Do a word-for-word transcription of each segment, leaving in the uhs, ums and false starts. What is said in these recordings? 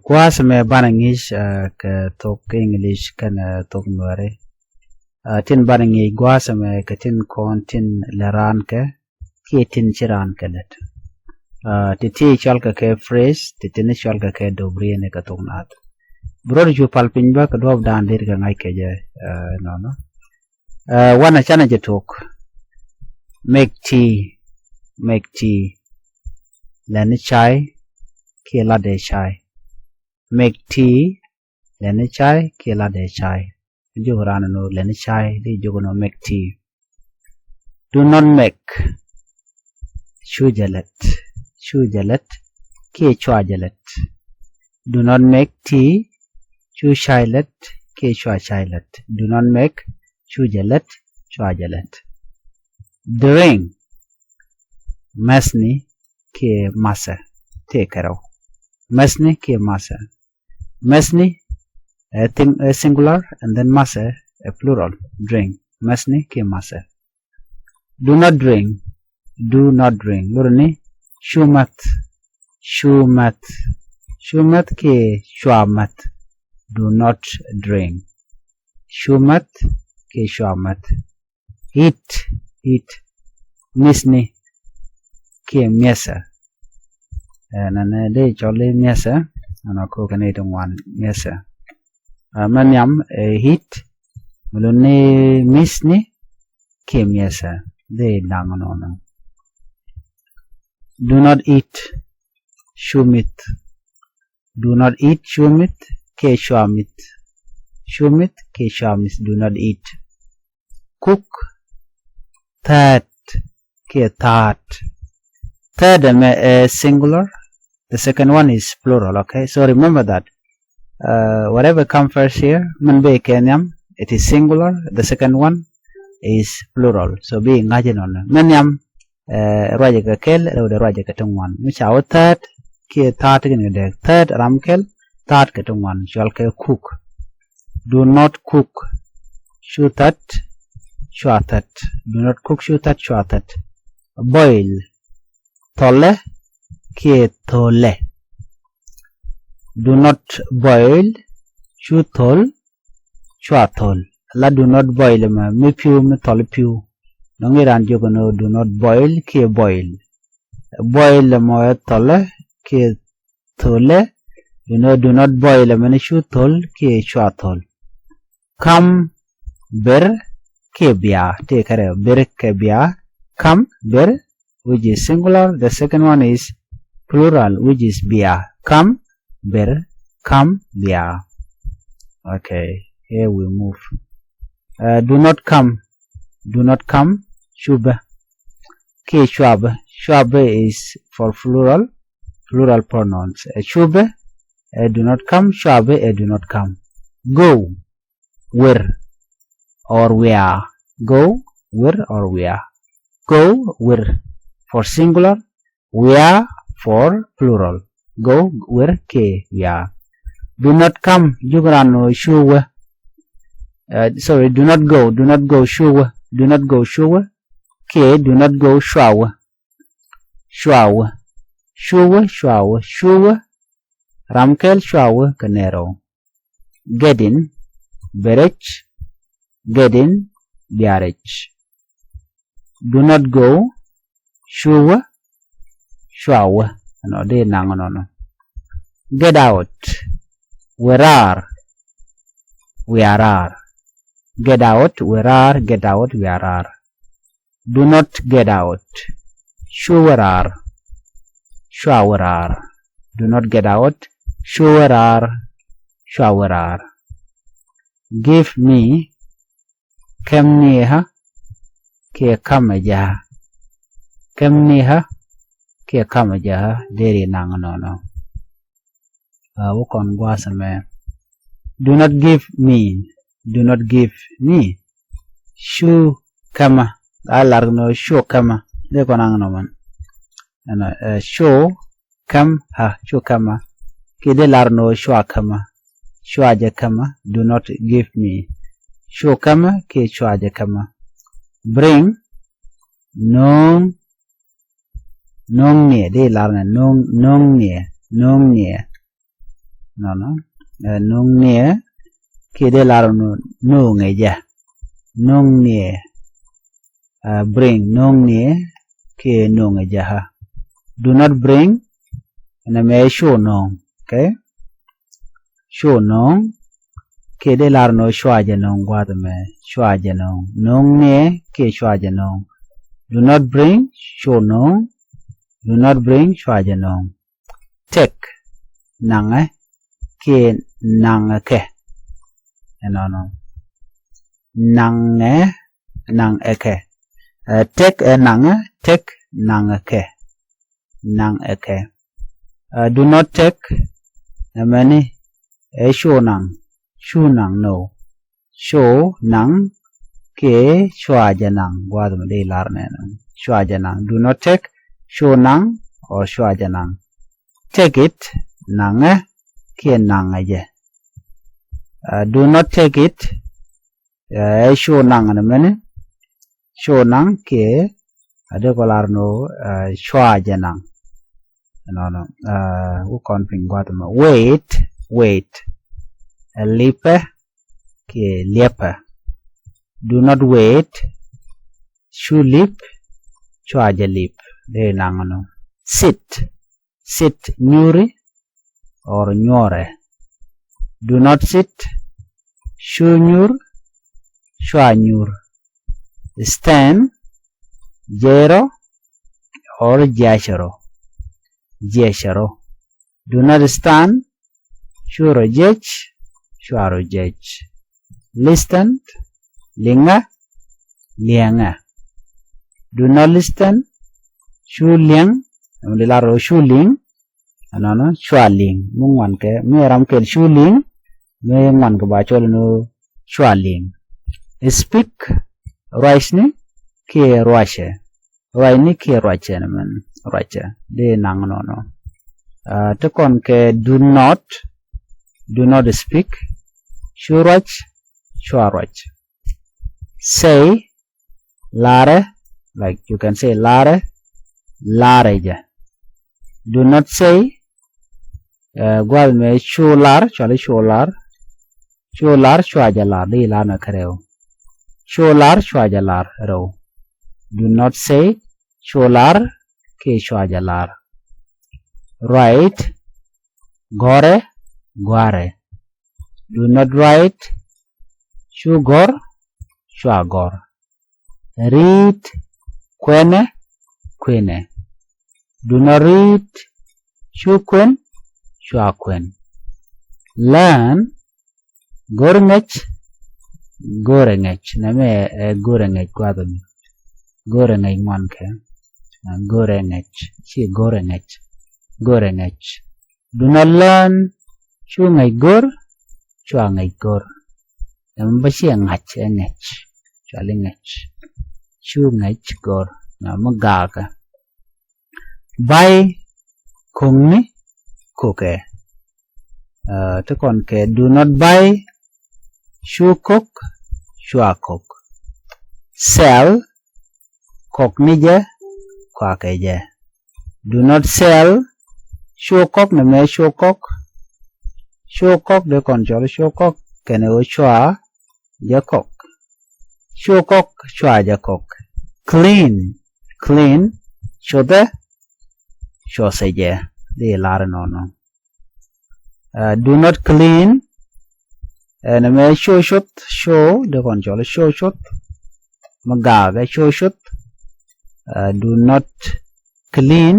Gua̱a̱th mɛ banɛ ŋi̱i̱c kɛ thok English kɛnɛ thok Nuɛri. Tin banɛ ŋi̱i̱c gua̱a̱th mɛ kɛ tin kɔn tin lɛ raan kɛ kiɛ tin ci raan kɛ lät. Ti ti cɔl kɛ kɛ phrase, ti tin cɔl kɛ kɛ dobrieni kɛ thok Naath. Bi rɔɔd cu pal piny bä kɛ duɔ̱ɔ̱p dan dir kɛ ŋa̱c kɛ jɛ nɔnɔ. Wanɛ canɛ jɛ tok. Make tea, make tea. Lɛni cay kiɛ latdɛ cay. Make tea. Lɛni cay kiɛ latdɛ cay. Jok ran nɔ lɛni cay di jok nɔ make tea. Do not make. Cu jɛ lät. Cu jɛ lät kiɛ cua jɛ lät. Do not make tea. Cu cay lät kiɛ cua cay lät. Do not make. Cu jɛ lät, cua jɛ lät. Drink. Mäthni kiɛ mathɛ. Tëë kärɛw. Mäthni kiɛ mathɛ. Mäthni ɛ singular and then mathɛ ɛ plural. Drink. Mäthni kiɛ mathɛ. Do not drink. Do not drink. Lurni cu mäth. Cu mäth. Cu mäth kiɛ cua mäth. Do not drink. Cu mäth kiɛ cua mäth. Eat. Eat. Mi̱thni kiɛ miɛthɛ. Nɛnɛ dee cɔl i̱ miɛthɛ. Nɛnɛ ko̱ kɛn i̱ ti ŋuan miɛthɛ. Mɛ nhiam ɛ eat. Mɛ luni mi̱thni kiɛ miɛthɛ dee da̱ŋ nɔnɔ. Do not eat. Cu mi̱th. Do not eat. Cu mi̱th kiɛ cua mi̱th. Cu mi̱th kiɛ cua mi̱th. Do not eat. Cook. Thäät kiɛ tha̱a̱t. Thäät ɛmɛ ɛ singular. The second one is plural, okay? So remember that. Whatever come first here, min bee kɛ nhiam, it is singular. The second one is plural. So bi ŋa̱c inɔnɔ. Min nhiam ruacɛ kɛ kɛl, rɛwdɛ ruacɛ kɛ ti ŋuan. Mi ca wä thäät kiɛ tha̱a̱t kɛn kɛ dee thäät ram kɛl, tha̱a̱t kɛ ti ŋuan. Cɔal kɛ cook. Do not cook. Cu thät, cua thät. Do not cook. Cu thät, cua thät. Boil. Thɔlɛ kiɛ thölɛ. Do not boil. Cu thöl, cua thöl. La do not boil mɛ mi pi̱w, mi thɔl pi̱w. Nɔŋ iran jiök ni do not boil kiɛ boil. Boil mɔ ɛ thɔlɛ kiɛ thölɛ. You know, do not boil mɛni cu thöl kiɛ cua thöl. Kam, ber kiɛ bia. Tëë kärɛ ber kɛ bia. Kam, ber, which is singular. The second one is plural, which is bia. Kam, ber, kam, bia. Okay, here we move. Do not kam. Do not kam. Cu bä kiɛ cua bä. Cua bä is for plural, plural pronouns. Cu bä ɛ do not kam. Cua bä ɛ do not kam. Go, wer, or wia. Go, wer, or wia. Go, wer, for singular. Wia, for plural. Go, wer, kiɛ wia. Do not kam. Jiök ran ɔ cu wä. Sorry, do not go. Do not go. Cu wä. Do not go. Cu wä. Kiɛ do not go. Cua wä. Cua wä. Cu wä, cua wä. Cu wä. Ram kɛl cua wä kɛ nɛrɔ. Get in, bɛ rɛc. Get in, bia rɛc. Do not go. Cu wä, cua wä. Ɛnɔ dee naŋ nɔnɔ. Get out. Wä raar. Wia raar. Get out, wä raar. Get out, wia raar. Do not get out. Cu wä raar. Cua wä raar. Do not get out. Cu wä raar. Cua wä raar. Give me. Käm ni ɣä kiɛ ka̱mä jɛ ɣä. Käm ni ɣä kiɛ ka̱mä jɛ ɣä. Deri naŋ nɔnɔ. Wä kɔn gua̱a̱th ɛmɛ. Do not give me. Do not give me. Cu kämä. A lar nɔ cu kämä. Dee kɔn aŋ nɔ mɛn. Ɛnɔ cu käm ɣä, cu kämä. Kiɛ dee lar nɔ cua kämä. Cua jɛ kämä. Do not give me. Cu kämä kiɛ cua jɛ kämä. Bring. No̱o̱ŋ. No̱o̱ŋ niɛ. Dee lar nɛ no̱o̱ŋ, no̱o̱ŋ niɛ. No̱o̱ŋ niɛ. Nɔnɔ. Ɛ, no̱ŋ niɛ kiɛ dee lar nɔ no̱ŋɛ jɛ. No̱ŋ niɛ. Ɛ, bring, no̱ŋ niɛ kiɛ no̱ŋɛ jɛ, ha. Do not bring. Ɛn ɛmɛ cu no̱ŋ. Okay? Cu no̱ŋ kiɛ dee lar nɔ cua jɛ no̱ŋ, gua̱th ɛmɛ. Cua jɛ no̱ŋ. No̱ŋ niɛ kiɛ cua jɛ no̱ŋ. Do not bring, cu no̱ŋ. Do not bring, cua jɛ no̱ŋ. Take, naŋɛ kiɛ naŋɛ kɛ. Ɛnɔnɔ. Naŋɛ, naŋɛ kɛ. Ɛ, take ɛ naŋɛ, take naŋɛ kɛ. Naŋɛ kɛ. Ɛ, do not take, ɛmɛni ɛ cu naŋ, cu naŋ, no. Cu naŋ kiɛ cua jɛ naŋ, gua̱th mi dee lar nɛnɛ. Cua jɛ naŋ. Do not take, cu naŋ or cua jɛ naŋ. Take it, naŋɛ kiɛ naŋɛ jɛ. Ɛ, do not take it, ɛ, cu naŋ ni mɛni. Cu naŋ kiɛ a dee kɔ lar nɔ, ɛ, cua jɛ naŋ. Nɔnɔ. Ɛ, wä kɔn piny gua̱th mɔ. Wait, wait. Ɛ lipɛ kiɛ liɛpɛ. Do not wait. Cu lip, cua jɛ lip. Dee naŋ nɔ. Sit, sit, nyuri or nyuɔrɛ. Do not sit. Cu nyur, cua nyur. Stand, jiɛcɛ rɔ or jiɛcɛ rɔ. Jiɛcɛ rɔ. Do not stand. Cu rɔ jiɛc, cua rɔ jiɛc. Listen, liŋɛ, liɛŋɛ. Do not listen. Cu liŋ, ɛmɛ di lar rɔ cu liŋ. Ɛnɔnɔ, cua liŋ. Mi ŋuan kɛ, mi ram kɛl cu liŋ, mi ŋuan kɛ ba cɔl ni cua liŋ. Speak, ruacni kiɛ ruacɛ. Ruacni kiɛ ruacɛ ni mɛn, ruacɛ. Dee naŋ nɔnɔ. Ɛ, ti kɔn kɛ do not, do not speak. Cu ruac, cua ruac. Say, larɛ, like you can say larɛ, larɛ jɛ. Do not say, ɛ, gua̱th mɛ cu lar, cɔali cu lar. Cu lar, cua jɛ lar, di lar nɛ kɛ rɛw. Cu lar, cua jɛ lar rɛw. Do not say, cu lar kiɛ cua jɛ lar. Write, gɔrɛ, gɔrɛ. Do not write. Cu gɔr, cua gɔr. Read, kuɛnɛ, kuɛnɛ. Do not read. Cu kuɛn, cua kuɛn. Learn, go̱r ŋäc, go̱rɛ ŋäc. Nɛmɛ ɛ go̱rɛ ŋäc gua̱th ɛmɛ. Go̱rɛ ŋäc ŋuan kɛ. Go̱rɛ ŋäc. Ci go̱rɛ ŋäc. Go̱rɛ ŋäc. Do not learn. Cu ŋäc go̱r. Cua ŋäc go̱r. Ɛmɛ bä ciɛ ŋa̱c, ɛ ŋäc. Cɔali ŋäc. Cu ŋäc go̱r. Nɛmɛ gakä. Buy, ko̱kni, kokɛ. Ɛ, ti kɔn kɛ do not buy. Cu ko̱k, cua ko̱k. Sell, kɔkni jɛ, kɔakɛ jɛ. Do not sell. Cu kɔk, nɛmɛ cu kɔk. Cu kɔk, dee kɔn cɔl cu kɔk kɛnɛ ɣöö cua jɛ kɔk. Cu kɔk, cua jɛ kɔk. Clean, clean, cothɛ, cothɛ jɛ. Di lar nɔnɔ. Ɛ, do not clean. Ɛn ɛmɛ cu coth, cu, dee kɔn cɔl cu coth. Mi gaakɛ cu coth. Ɛ, do not clean,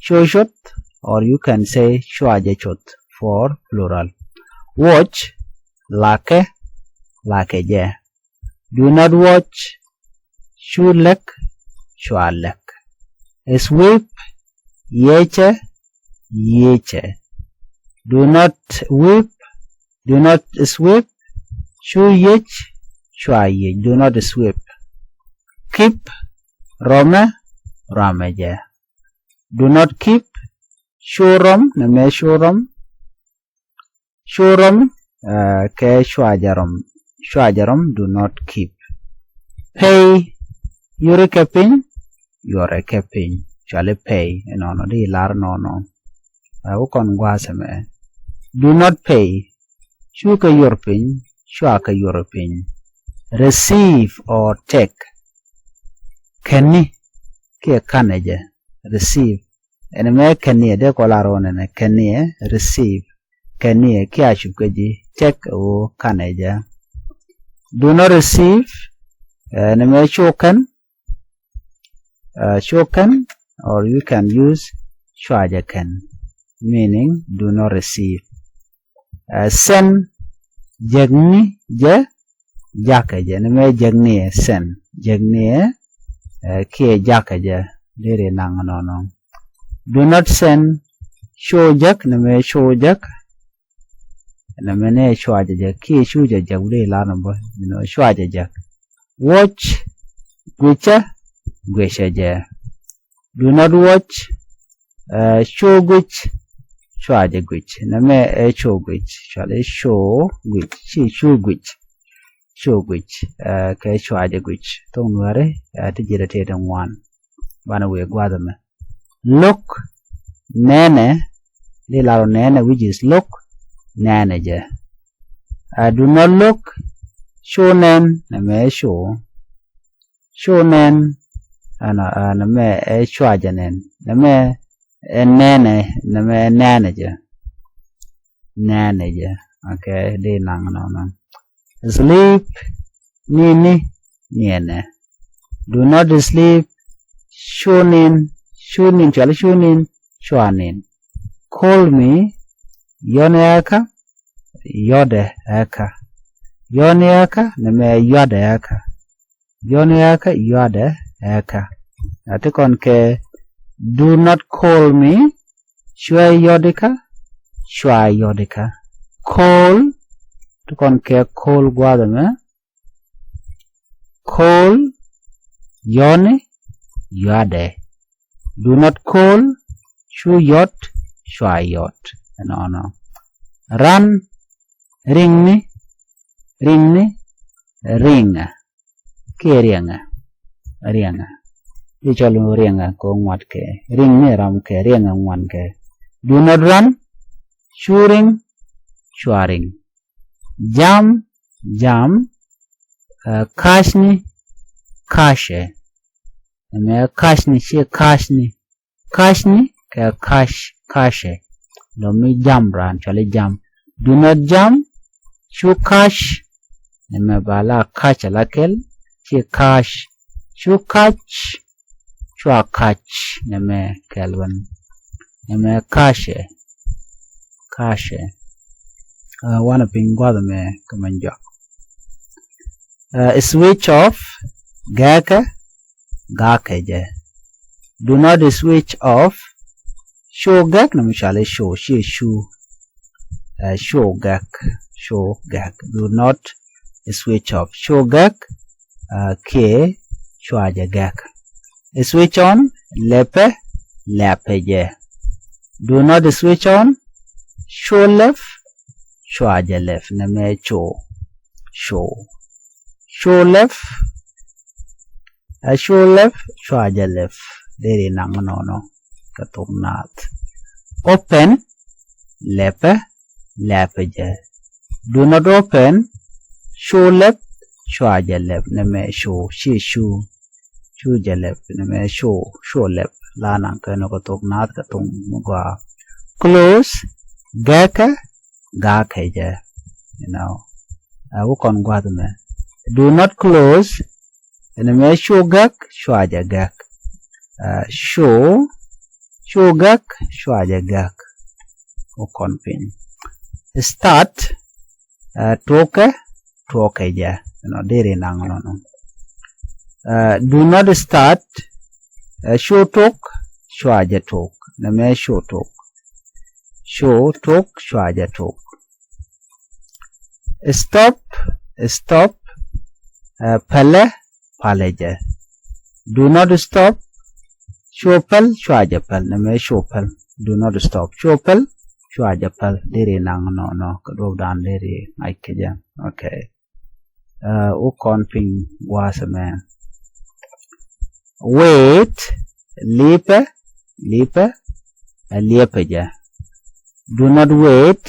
cu coth, or you can say cua jɛ coth for plural. Watch, lakɛ, lakɛ jɛ. Do not watch. Cu lɛk, cua lɛk. Sweep, yiëcɛ, yiëcɛ. Do not whip. Do not sweep. Cu yiëc, cua yiëc. Do not sweep. Keep, rɔmɛ, rɔmɛ jɛ. Do not keep. Cu rɔm, nɛmɛ cu rɔm. Cu rɔm, ɛ, kɛ cua jɛ rɔm. Cua jɛ rɔm, do not keep. Pay, yuri kɛ piny, yuri kɛ piny. Cɔali pay, ɛnɔnɔ di lar nɔnɔ. Ɛ, wä kɔn gua̱a̱th ɛmɛ. Do not pay. Cukɛ yuɔr piny, cua kɛ yuɔr piny. Receive or take. Kɛni kiɛ kanɛ jɛ. Receive. Ɛn mɛ kɛni ɛ dee kɔ lar wä nɛnɛ kɛni ɛ receive. Kɛni ɛ kiɛ a cup kɛ ji̱ take ɛ wä kanɛ jɛ. Do not receive. Ɛn mɛ cu kɛn. Uh, cu kɛn, or you can use cua jɛ kɛn, meaning do not receive. Uh, send, jäkni jɛ, jakä jɛ, ni mɛ jäkni ɛ send, jäkni ɛ, uh, kiɛ jakä jɛ, deri naŋ nɔnɔ. Do not send, cu jäk, ni mɛ cu jäk, ni mɛ ni cua jɛ jäk, kiɛ cu jɛ jäk, deri lan bä, you know, cua jɛ jäk. Watch, guicä, guicä jɛ. Do not watch, uh, cu guic, cua jɛ guic. Nɛmɛ ɛ cu guic, cuali cu guic, ci cu guic. Cu guic, uh, kɛ cua jɛ guic. Thuŋ nuɛri, uh, ti ji̱ rɛ tëë ti ŋuan. Banɛ wëë gua̱a̱th ɛmɛ. Look, nɛnɛ, di lar ɔ nɛnɛ, which is look, nɛnɛ jɛ. Uh, do not look, cu nɛn, nɛmɛ cu. Cu nɛn, ɛnɔ, uh, nɛmɛ ɛ cua jɛ nɛn. Nɛmɛ ɛ nɛnɛ, nɛmɛ ɛ nɛnɛ jɛ. Nɛnɛ jɛ. Okay, di naŋ nɔnɔ. Sleep, nini, niɛnɛ. Do not sleep, cu nin, cu nin, cuali cu nin, cua nin. Call me, yɔni ɛkä, yɔdɛ ɛkä. Yɔni ɛkä, nɛmɛ yɔdɛ ɛkä. Yɔni ɛkä, yɔdɛ ɛkä. A ti kɔn kɛ, do not call me, cuɛ yɔdikä, cua yɔdikä. Call, ti kɔn kɛ call gua̱a̱th ɛmɛ. Call, yɔni, yɔdɛ. Do not call, cu yɔt, cua yɔt. Ɛnɔnɔ. Run, riŋni, riŋni, riŋɛ. Kiɛ riɛŋɛ, riɛŋɛ. Di cɔl riɛŋɛ kɛ ŋuat kɛ. Riŋni ram kɛ, riɛŋɛ ŋuan kɛ. Do not run, cu riŋ, cua riŋ. Jam, jam, uh, kacni, kacɛ. Ɛmɛ kacni, ci kacni. Kacni kɛ kac, kacɛ. Lɔ mi jam raan, cuali jam. Do not jam, cu kac. Nɛmɛ ba la kac ala kɛl, ci kac. Cu kac, cua kac. Nɛmɛ kɛl wän. Nɛmɛ kacɛ. Kacɛ. Uh, wanɛ piny gua̱th mɛ kɛ mɛ jɔak. Uh, switch off, gɛkɛ, gakɛ jɛ. Do not switch off. Cu gɛk, nɛmɛ cuali cu, ci cu. Uh, cu gɛk, cu gɛk. Do not switch off. Cu gɛk, uh, kiɛ cua jɛ gɛk. Switch on, lɛpɛ, lɛpɛ jɛ. Do not switch on. Cu lɛp, cua jɛ lɛp. Nɛmɛ cu, cu. Cu lɛp, a cu lɛp, cua jɛ lɛp. Deri naŋ nɔnɔ kɛ thok naath. Open, lɛpɛ, lɛpɛ jɛ. Do not open. Cu lɛp, cua jɛ lɛp. Nɛmɛ cu, ci cu. Cu jɛ lɛp, nɛmɛ cu, cu lɛp. La naŋ kɛ nɔ kɛ thok naath kɛ thok mi gɔaa. Close, gɛkɛ, gakɛ jɛ. You know, uh, wä kɔn gua̱th mɛ. Do not close. Ɛn mɛ cu gɛk, cua jɛ gɛk. Uh, cu, cu gɛk, cua jɛ gɛk. Wä kɔn piny. Start, uh, tuɔkɛ, tuɔkɛ jɛ. You know, deri naŋ nɔnɔ. Uh, do not start. Uh, cu tok, cua jɛ tok. Nɛmɛ cu tok. Cu tok, cua jɛ tok. Stop, stop. Uh, pälɛ, pälɛ jɛ. Do not stop. Cu päl, cua jɛ päl. Nɛmɛ cu päl. Do not stop. Cu päl, cua jɛ päl. Deri naŋ nɔnɔ kɛ duɔ̱p dan deri ŋa̱c kɛ jɛ. Okay. Uh, wä kɔn piny gua̱a̱th mɛ. Wait, lipɛ, lipɛ, ɛ liɛpɛ jɛ. Do not wait.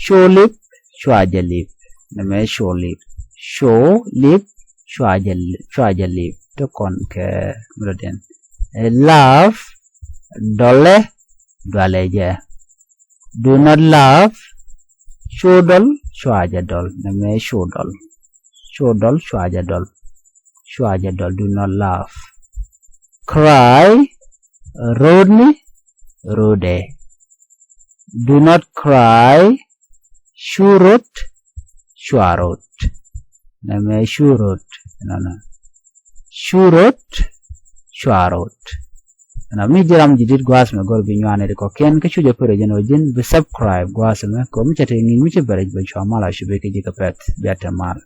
Cu lip, cua jɛ lip. Nɛmɛ cu lip. Cu lip, cua jɛ lip. Cua jɛ lip. Ti kɔn kɛ mi rɔ diɛn. Ɛ laugh, dɔlɛ, dualɛ jɛ. Do not laugh. Cu dɔl, cua jɛ dɔl. Nɛmɛ cu dɔl. Cu dɔl, cua jɛ dɔl. Cua jɛ dɔl. Do not laugh. Cry, rootni, rootdɛ. Do not cry. Cu root, cua root. Nɛmɛ cu root. Nɔnɔ. Cu root, cua root. Ɛn mi ji̱ ram ji̱ dit gua̱a̱th mɛ gɔr bi nyuan ɛ di kɔkiɛn kä cu jɛ pär ɛ jɛn ɔ ji̱n bi subscribe gua̱a̱th mɛ kɛ mi cɛ te ŋi̱i̱c mi cɛ bɛrɛ bɛ cua mal a cu bi kɛ ji̱ kɛ pɛth bia te mal.